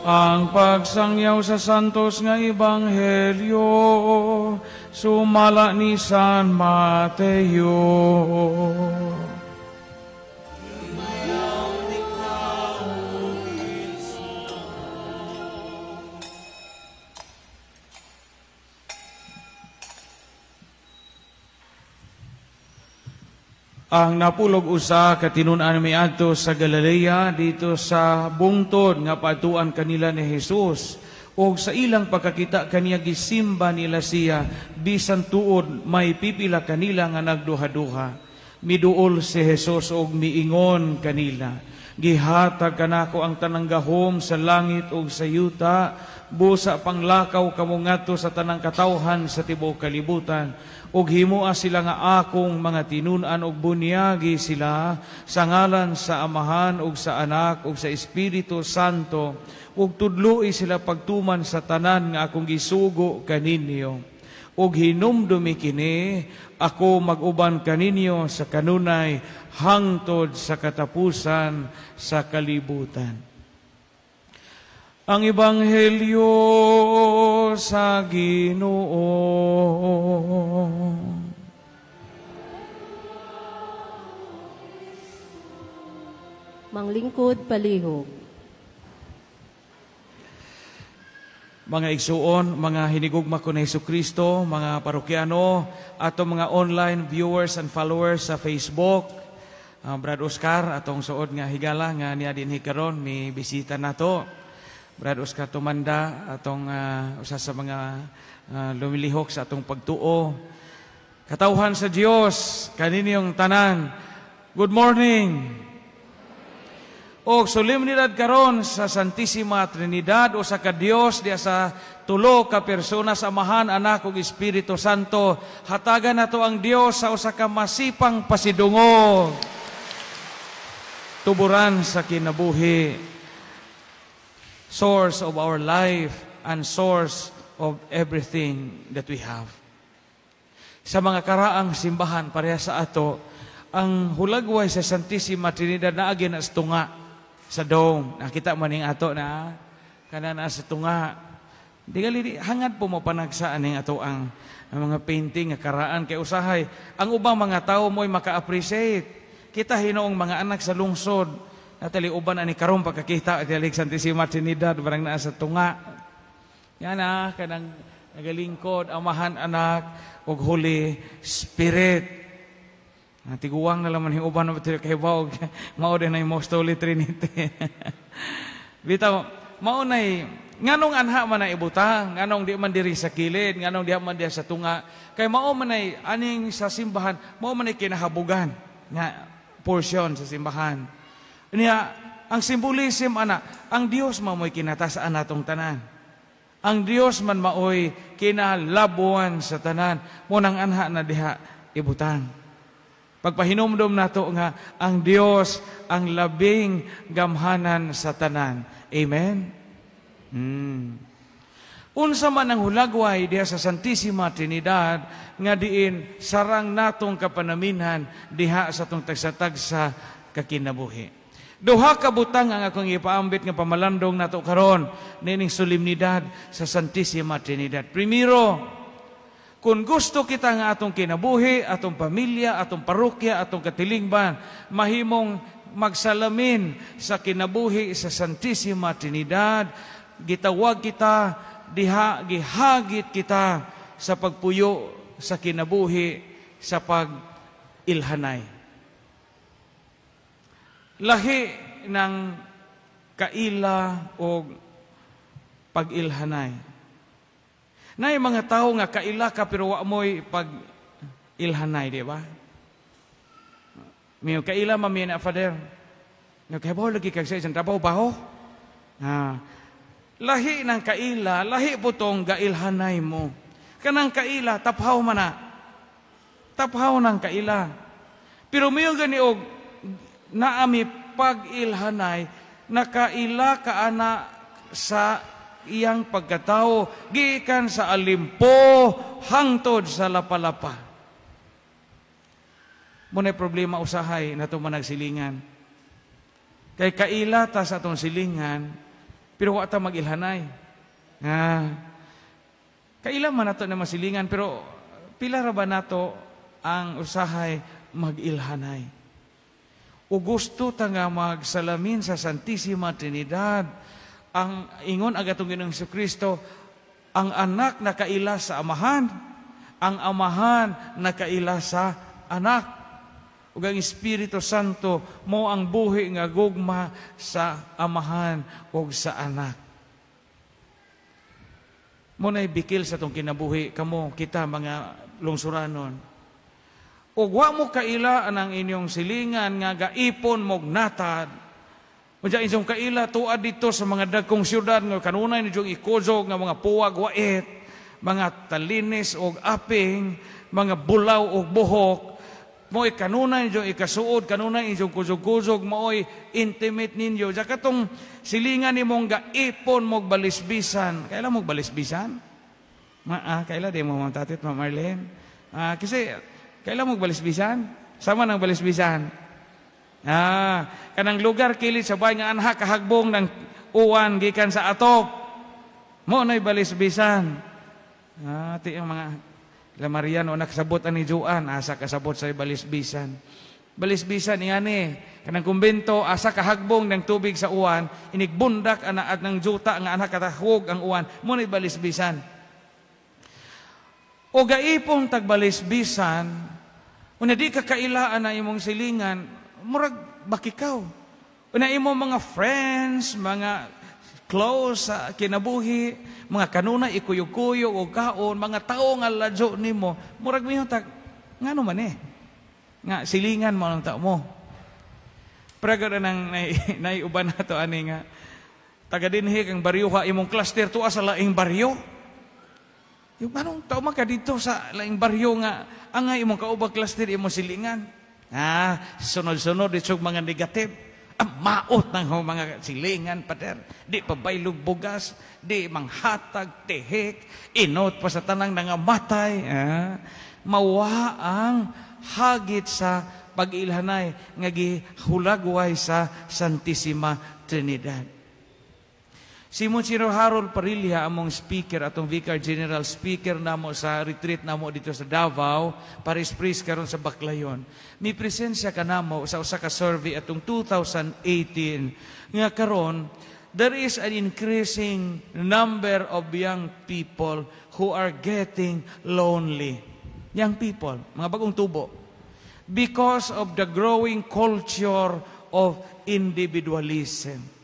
Ang pagsangyaw sa santos nga ebanghelyo sumala ni San Mateo. Ang napulog usa ka tinun-an miadto sa Galilea dito sa bungtod nga paadtuan kanila ni Jesus, og sa ilang pagkakita kaniya gisimba nila siya, bisan tuod may pipila kanila nga nagduha-duha. Miduol si Jesus og miingon kanila, gihatag kanako ang tanang gahom sa langit ug sa yuta, busa panglakaw kamo ngadto sa tanang katawhan sa tibuok kalibutan, ug himoa sila nga akong mga tinun-an ug bunyagi sila sa ngalan sa Amahan ug sa Anak ug sa Espiritu Santo, ug tudloi sila pagtuman sa tanan nga akong gisugo kaninyo. Ug hinumdumi kini, ako mag-uban kaninyo sa kanunay hangtod sa katapusan sa kalibutan. Ang Ebanghelyo sa Ginoo. Manglingkod palihog. Mga igsuon, mga hinigugma ko ni Jesucristo, mga parokyano, ato mga online viewers and followers sa Facebook. Brad Oscar, atong suod nga higala nga niya dinhi karon, mi bisita nato. Brad Oscar Tumanda, atong usa sa mga lumilihok sa atong pagtuo. Katawhan sa Dios, kaninyong tanan. Good morning. Og solemnidad karon sa Santissima Trinidad, usa ka Dios diha sa tulo ka persona sa Amahan, Anak ug Espiritu Santo. Hatagan nato ang Dios sa usa ka masipang pasidungog. Tuburan sa kinabuhi, source of our life and source of everything that we have. Sa mga karaang simbahan pareha sa ato, ang hulagway sa Santissima Trinidad naagi na sa tunga, sa dome. Nakita man ning ato na kana na sa tunga. Di gali hangad po mo panagsaan ning ato ang mga painting nga karaan kay usahay ang ubang mga tawo mo'y maka-appreciate. Kita hinuong mga anak sa lungsod natali uban ani karon pagkakita at Santissima Trinidad barang naa sa tunga. Yan na kanang nagalingkod Amahan, Anak ug Holy Spirit. Tiguang na laman uban na kay baog mao din ay most holy Trinity. Bitaw mao nay nganong anha man na ibutang, nganong di man diri sa kilid, nganong di man diha sa tunga, kay mao man ay aning sa simbahan, mao man ay kinahabugan nga portion sa simbahan. Niya, ang symbolism ana, ang Dios mamoy kinatasaan natong tanan. Ang Dios man maoy kinalabuan sa tanan. Mo nang anha na diha ibutang. Pagpahinumdom nato nga ang Dios ang labing gamhanan sa tanan. Amen. Unsa man ang hulagway diha sa Santissima Trinidad nga diin sarang natong kapanaminhan diha sa atong tagsa-tagsa kakinabuhi. Duha ka butang ang akong ipaambit nga pamalandong nato karon nining solemnidad sa Santissima Trinidad. Primero, kung gusto kita nga atong kinabuhi, atong pamilya, atong parokya, atong katilingban, mahimong magsalamin sa kinabuhi sa Santissima Trinidad, gitawag kita diha, gihagit kita sa pagpuyo sa kinabuhi sa pag-ilhanay. Lahi ng kaila o pag-ilhanay. Nay mga tao nga kaila ka pero wa mo'y pag-ilhanay, di ba? May kaila mami na Father. Nagkabaw lagi kag sa isang trabaho baho. Lahi ng kaila, lahi po tong gailhanay mo. Kanang kaila, taphaw man na. Taphaw ng kaila. Pero mayo gani og naami pag-ilhanay, nakaila ka ana sa iyang pagkatao, gikan sa alimpo hangtod sa lapalapa. Muna'y problema usahay na ito managsilingan. Kay kaila ta sa atong silingan, Pero wa ta mag-ilhanay. Ah, kaila man nato na masilingan, pero pila ra ba nato ang usahay mag-ilhanay? O gusto ta nga magsalamin sa Santissima Trinidad, ang ingon ang atong Ginoong Kristo, ang Anak nakaila sa Amahan, ang Amahan nakaila sa Anak, ug ang Espiritu Santo mo ang buhi nga gugma sa Amahan ug sa Anak. Mo na'y bikil sa atong kinabuhi kamo kita mga lungsuranon. Ug wa mo kaila anang inyong silingan nga gaipon mog natad. Unya inyong kaila tuad dito sa mga dagkong syudad nga kanunay ninyong ikuzog nga mga puwag wait, mga talinis og aping, mga bulaw og buhok, mo'y kanunay ninyong ikasuod, kanunay inyong kuzog-kuzog, mo'y intimate ninyo. Diya katong silingan nimong gaipon mog balisbisan. Kaila mog balisbisan? Kaila di mo, Ma'am Tatit, Ma'am Marlene? Kasi, kaila mog balisbisan? Sama ng balisbisan? Kanang lugar kilid sa bahay nga anha kahagbong ng uwan gikan sa atop. Mo na'y balisbisan. Ti ang mga La Mariano nakasabot ani Juan, asa kasabot sa balisbisan. Balisbisan ingani, kanang kumbento asa kahagbong ng tubig sa uwan, inigbundak ana at ng juta nga anak katahog ang uwan, mo na'y balisbisan. O gaipon tagbalisbisan, una di ka kailaan na imong silingan, murag bakikaw. Una imong mga friends, mga close sa kinabuhi, mga kanunay ikuyog-kuyog o kaon, mga tao nga ladyo nimo, murag miho tag ngano man eh. Nga silingan mo ang tao mo. Pero nang naiuban na to ani nga taga dinhi kang baryo ha, imong cluster tuwa sa laing baryo. Yung anong tao man ka dito sa laing baryo nga angay imong kaubag cluster imong silingan. Sunod-sunod itsog mga negative. Ang maot ng mga silingan, pater. Di pa baylog bugas, di manghatag, tihik, inot pa sa tanang nangamatay. Mawa ang hagit sa pag-ilhanay nga gihulagway sa Santissima Trinidad. Si Monsignor Harold Parilla, among speaker, atong Vicar General speaker namo sa retreat namo dito sa Davao, Paris Priest karon sa Baclayon. Mi presensya ka namo sa usa ka survey atong 2018 nga karon there is an increasing number of young people who are getting lonely. Young people, mga bagong tubo. Because of the growing culture of individualism.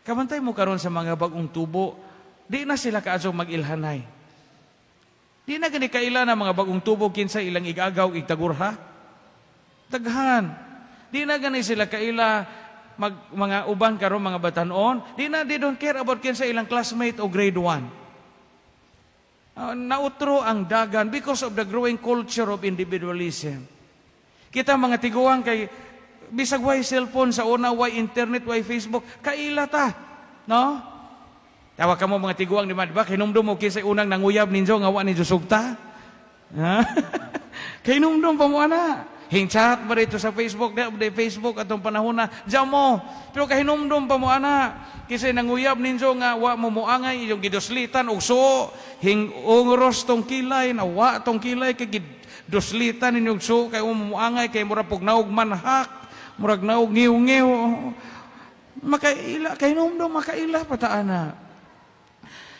Kabantay mo karon sa mga bagong tubo, di na sila kaadyo mag-ilhanay. Di na gani kaila na mga bagong tubo kinsa ilang igagaw igtagurha. Daghan. Di na gani sila kaila mag, mga uban karon mga batanon, di na, they don't care about kinsa ilang classmate o grade 1. Nautro ang dagan because of the growing culture of individualism. Kita mga tiguang kay bisag way cellphone sa una, way internet, way Facebook, kaila ta. No? Tawa ka mo mga tiguang di ba? Kinumdum mo kinsay unang nanguyab ninyo nga wa ninyo sugta. Ha? Kinumdum pa mo ana. Hing-chat ba rito sa Facebook, di Facebook atong panahon na diyan mo. Pero kahinumdum pa mo ana. Kinsay nanguyab ninyo nga wa mo moangay iyong giduslitan og suo, hing ungros tong kilay na wa tong kilay kay giduslitan ninyong suo kay mo moangay kay mura pug naog manhak, murag naog ngiw-ngiw. Makaila, kahinumdum makaila pataan na.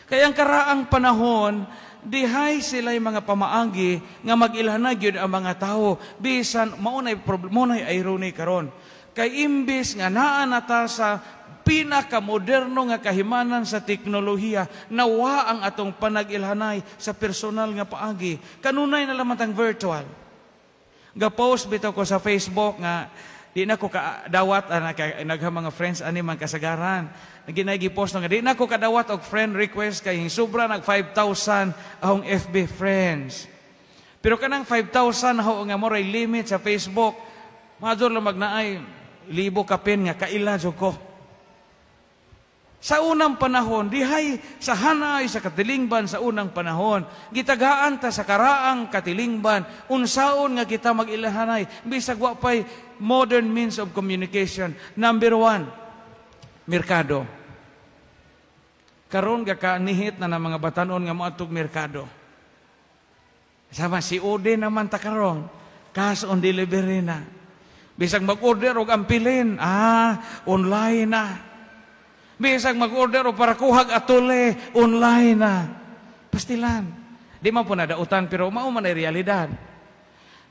Kaya ang karaang panahon, dihay sila'y mga pamaagi nga mag-ilhanay gyud ang mga tao. Bisan maunay maunay irony karon. Kay imbis nga naa na ta sa pinakamoderno nga kahimanan sa teknolohiya, nawa ang atong panag-ilhanay sa personal nga paagi. Kanunay na lamang tang virtual. Ga-post bitaw ko sa Facebook nga di na ko kadawat naghang mga friends ani man kasagaran. Ginagi-post nga di na ko kadawat og friend request kay sobra nag 5,000 akong FB friends. Pero kanang 5,000 ho nga moray limit sa Facebook. Major lang magnaay libo kapin nga kaila jud ko. Sa unang panahon, dihay sa hanay sa katilingban sa unang panahon, gitagaan ta sa karaang katilingban, unsaon nga kita mag-ilahanay, bisag wa pay modern means of communication. Number 1, merkado. Karon gakaanihit na ng mga batanon nga moadtog merkado. Sama COD naman ta karon, cash on delivery na. Bisag mag-order og ampilin, online na. Bisag mag-order og para kuhag atole, online na. Pastilan. Di man po nadautan, pero mao man ay realidad.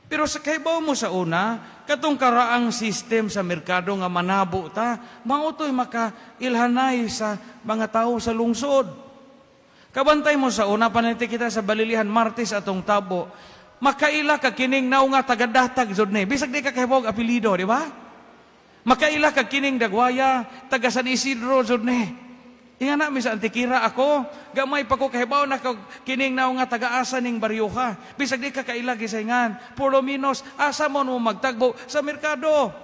Pero sa kahibaw mo sa una, katong karaang system sa merkado nga manabo ta, mao to'y makailhanay sa mga tao sa lungsod. Kabantay mo sa una, pananti kita sa Balilihan, Martes atong tabo, makaila ka kining naw nga tagadatag jud ni. Bisag di ka kahibaw og apelyido, di ba? Makaila ka kining dagwaya, taga San Isidro jud ni. Inga na mi sa Antikira ako, gamay pa ko kahibaw na kining naw nga taga-asa ning baryoha. Bisag di ka kaila gisayngan, por lo menos asa mo mo magtagbo sa merkado.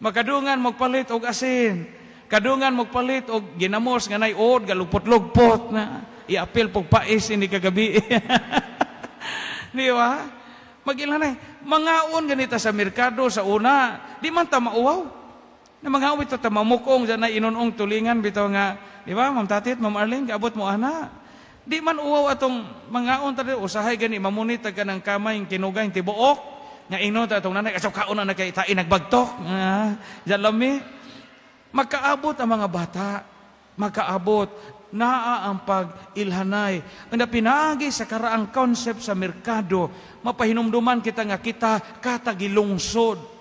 Makadungan magpalit og asin, kadungan magpalit og ginamos nga nay od galupot-lugpot na iapil pog pais ini kagabi. Di ba? Mag-ilhanay, mangaon ganita sa merkado sa una, di man ta mauwaw. Na mga awit ta mamukong dyan na inunong tulingan bitaw nga, di ba, Ma'am Tatit, Ma'am Arlene, kaabot mo ana. Di man uwaw atong mangaon ta usahay gani mamunit ka ng kamay kinugay tibuok nga inon ta atong nanay asaw kaon na kay tain nagbagtok. Diyan lami. Magkaabot ang mga bata, magkaabot naa ang pag-ilhanay. Ang pinaagi sa karaang concept sa merkado, mapahinumduman kita nga kita katagilungsod.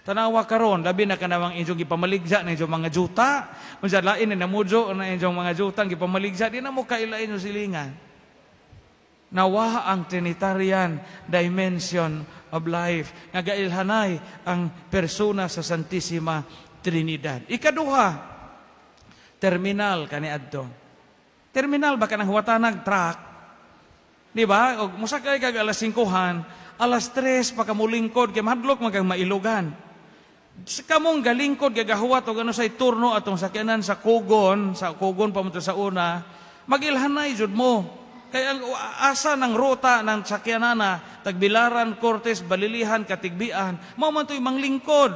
Tanawa karon, labi na kanawang inyong gipamaligsa na inyong mga juta. Unsa lain na namudyo na inyong mga juta ang gipamaligsa, di na mo kaila inyong silingan. Nawa ang Trinitarian dimension of life. Nga gailhanay ang persona sa Santissima Trinidad. Ikaduha, terminal kaniadto. Terminal ba kanang huwatanag truck? Di ba? Og mosakay kag alas 5-han, alas 3 pa ka mulingkod kay mahadlok man kag mailugan. Sa kamong galingkod gagahuwat og ano say turno atong sakyanan sa Kugon pa mo sa una, magilhanay jud mo. Kay ang asa ng ruta ng sakyanana, Tagbilaran, Cortes, Balilihan, Katigbian, mao man to'y manglingkod.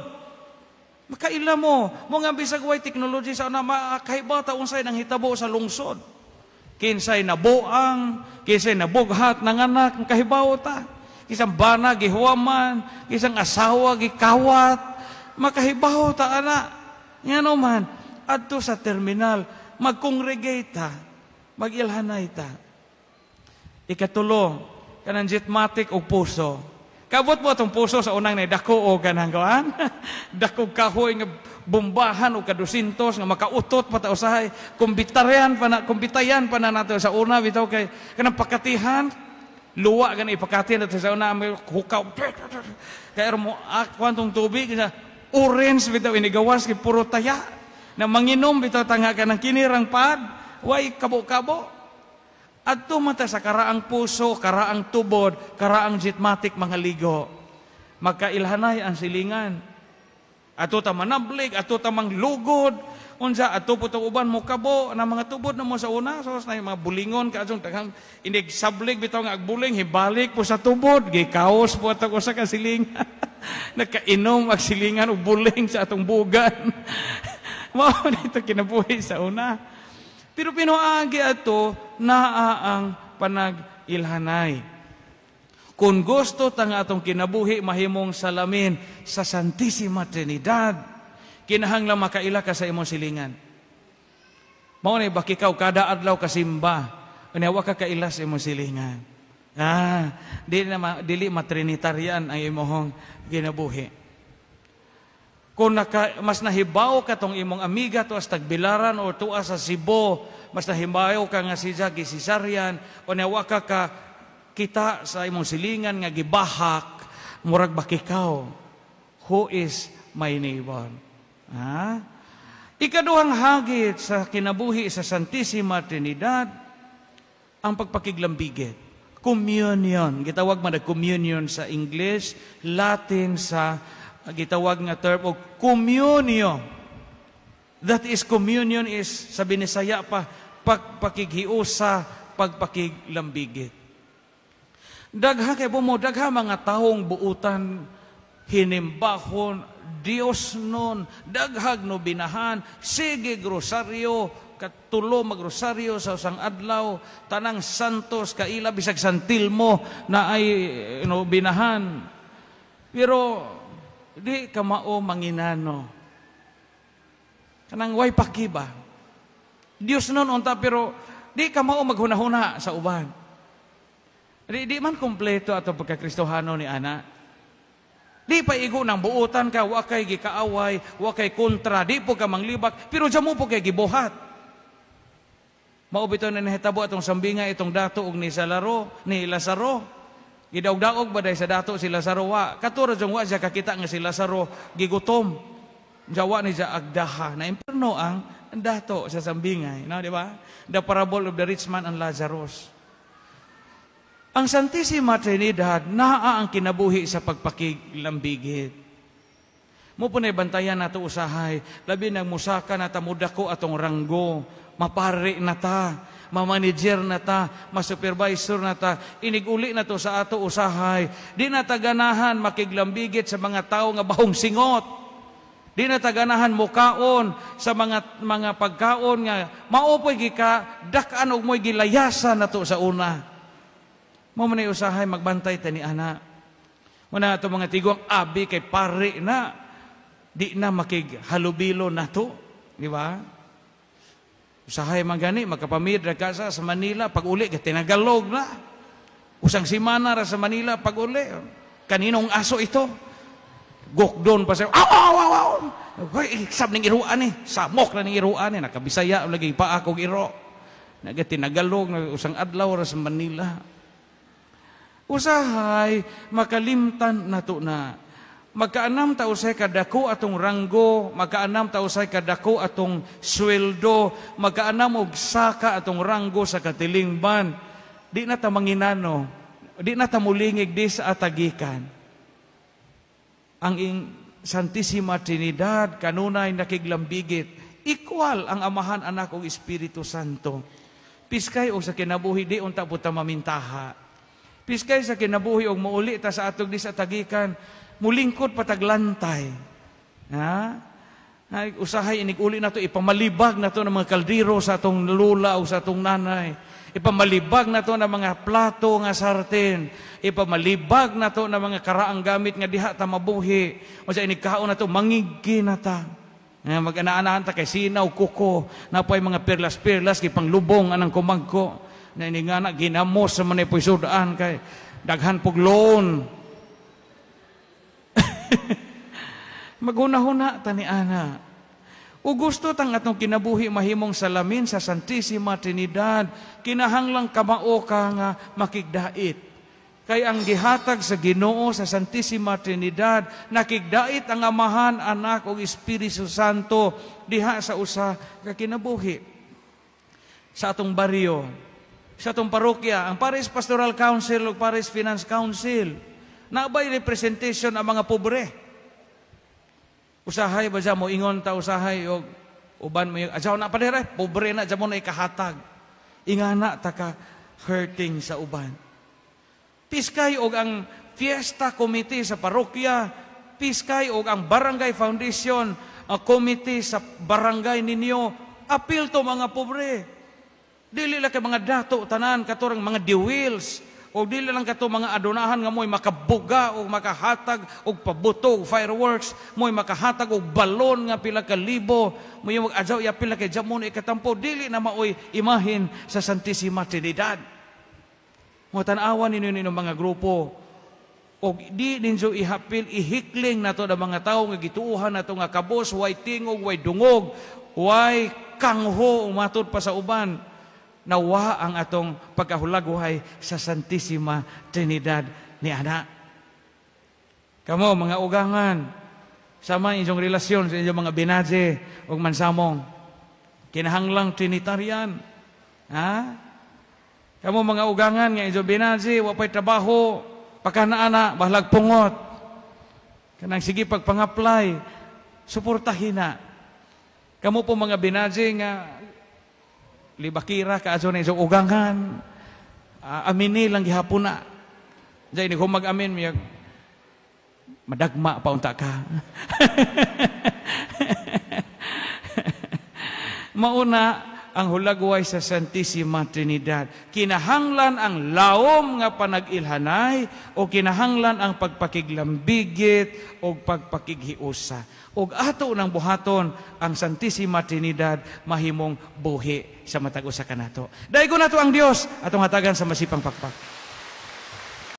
Makaila mo, mo nga bisag way technology sa una, makahibaw ta unsay nang hitabo sa lungsod. Kinsay nabuang, kinsay nabughat ng anak, kahibaw ta. Kisang bana gihuwaman, kisang asawa gikawat, makahibaw ta ana. Ngano man, adto sa terminal, magkongregate ta, magilhanay ta. Ikatulo, kanang jetmatic og puso. Kabot mo atong puso sa unang dako o kanang kuan? Dako kahoy nga bombahan o kadusintos nga makautot pa ta usahay, kumbitayan pa na, kumbitayan pa na nato sa una bitaw kay kanang pakatihan, luwa gani ipakatihan nato sa una may hukaw. Kay mo akuan tong tubig sa orange bitaw inigawas kay puro taya. Na manginom bitaw tanga kanang kinirang pad, way kabo-kabo. Adto man ta sa karaang puso, karaang tubod, karaang jetmatic mga ligo. Magkailhanay ang silingan. Adto ta manablig, adto ta manglugod. Unsa adto po tong uban mo kabo na mga tubod na mo sa una, so na mga bulingon ka adtong daghang inig sablig bitaw nga agbuling hibalik po sa tubod, gikaos po atong usa ka silingan. Nakainom ag silingan og buling sa atong bugan. Mao nito kinabuhi sa una. Pero pinuagi ato naa ang panag-ilhanay. Kung gusto ta nga atong kinabuhi mahimong salamin sa Santissima Trinidad, kinahanglan makaila ka sa imong silingan. Mao ni bakikaw kada adlaw kasimba, unya wa ka kaila sa imong silingan. Dili na dili matrinitarian ang imong kinabuhi. Kung mas nahibaw ka tong imong amiga tuas Tagbilaran o tuas sa Cebu, mas nahibaw ka nga siya gisisaryan, o nawa ka ka kita sa imong silingan nga gibahak, murag bakikaw. Who is my neighbor? Ha? Ikaduhang hagit sa kinabuhi sa Santissima Trinidad, ang pagpakiglambigit. Communion. Gitawag man communion sa English, Latin sa gitawag nga term og communio. That is, communion is sa Binisaya pa, pagpakighiusa, pagpakiglambigit. Dagha kay mo, dagha mga taong buutan, hinimbahon, Dios nun, daghag no binahan, sige rosaryo, Katulo magrosaryo sa usang adlaw, tanang santos kaila bisag Santilmo na ay binahan. Pero di ka mao manginano. Kanang way pakiba. Diyos nun unta, pero di ka mao maghuna-huna sa uban. Di man kompleto ato pagkakristohano ni ana. Di pa igo ng buutan ka, wa kay gikaaway, wa kay kontra, di po ka manglibak, pero dyan mo po kay gibuhat. Mao bitaw na nahitabo atong sambinga itong dato og ni Salaro, ni Lazaro. Gidaog-daog ba day sa dato si Lazaro wa? Katura jong wa siya kakita nga si Lazaro gigutom. Jawa ni siya agdaha. Na imperno ang dato sa sambingay. No, di ba? The parable of the rich man and Lazarus. Ang Santissima Trinidad naa ang kinabuhi sa pagpakiglambigit. Mo po na bantayan nato usahay, labi nang musaka na ta mudako atong ranggo, mapari na ta, mamanager na ta, masupervisor na ta, iniguli na to sa ato usahay. Di na ta ganahan makiglambigit sa mga tao nga bahong singot. Di na ta ganahan mukaon sa mga pagkaon nga maopoy gika dak-an og mo'y gilayasan nato sa una. Mo man usahay magbantay ta ni ana. Muna ato mga tigong abi kay pari na di na makighalubilo nato, di ba? Usahay man gani magkapamid ra ka sa Manila, pag uli kay tinagalog na. Usang simana ra sa Manila pag uli. Kaninong aso ito? Gokdon pa siya. Aw aw aw aw. Hoy, sab ning iruan ni. Samok na ning iruan ni. Nakabisaya lagi pa akong iro. Nagatinagalog na usang adlaw ra sa Manila. Usahay makalimtan nato na. Magkaanam ta usay kadako atong ranggo, magkaanam ta usay kadako atong sweldo, magkaanam og saka atong ranggo sa katilingban. Di na ta manginano, di na ta mulingig di sa atagikan. Ang Santissima Trinidad kanunay nakiglambigit, equal ang Amahan, Anak ug Espiritu Santo. Piskay og sa kinabuhi di unta pud ta mamintaha. Piskay sa kinabuhi og mouli ta sa atong di sa tagikan, mulingkod pataglantay. Ha? Ay, usahay inig-uli nato, ipamalibag nato ng mga kaldero sa atong lula o sa atong nanay. Ipamalibag nato ng mga plato nga sarten. Ipamalibag nato ng mga karaang gamit nga diha ta mabuhi. O sa inigkaon nato, mangigki na ta. Mag-ana-anahan ta kay sinaw, kuko, napay mga perlas-perlas, gipanglubong anang kumagko. Na iningana, ginamos sa manay po'y sudaan kay daghan pog loan. Maghuna-huna ta ni ana. O gusto tang atong kinabuhi mahimong salamin sa Santissima Trinidad, kinahanglang kamao ka nga makigdait. Kay ang gihatag sa Ginoo sa Santissima Trinidad, nakigdait ang Amahan, Anak ug Espiritu Santo diha sa usa ka kinabuhi. Sa atong baryo, sa atong parokya, ang Parish Pastoral Council ug Parish Finance Council, naabay representation ang mga pobre. Usahay ba dyan mo ingon ta usahay og uban mo yung adyaw na padere, pobre na dyan mo na ikahatag. Ingana ta ka hurting sa uban. Piskay og ang fiesta committee sa parokya, piskay og ang barangay foundation committee sa barangay ninyo, apil to mga pobre. Dili lang kay mga dato tanan katorang mga diwils, o dili lang kato mga adunahan nga mo'y makabuga o makahatag og pabuto og fireworks, mo'y makahatag og balon nga pila ka libo, mo'y mag-adyaw ya pila kay jamon ikatampo, dili na maoy imahin sa Santissima Trinidad. Mo tan-awan ninyo ninyong mga grupo og di ninyo ihapil ihikling nato ng mga tawo nga gituohan nato nga kabos, way tingog, way dungog, way kangho umatod pa sa uban. Nawa ang atong pagkahulagway sa Santissima Trinidad ni ana. Kamo mga ugangan, sama inyong relasyon sa inyong mga binaje ug mansamong, kinahanglang Trinitarian. Ha? Kamo mga ugangan nga inyong binaje, wa pay trabaho, pagkanaana, bahalag pungot. Kanang sige pagpang-apply, suportahin na. Kamo po mga binaje nga libakira ka adyo na inyong ugangan, amini lang gihapon na. Diyan, hindi ko mag-amin, madagma pa unta ka. Mauna, ang hulagway sa Santissima Trinidad. Kinahanglan ang laom nga panag-ilhanay o kinahanglan ang pagpakiglambigit o pagpakighiusa. Og ato nang buhaton ang Santissima Trinidad mahimong buhi sa matag usa kanato. Daygon nato ang Dios, atong hatagan sa masipang pakpak.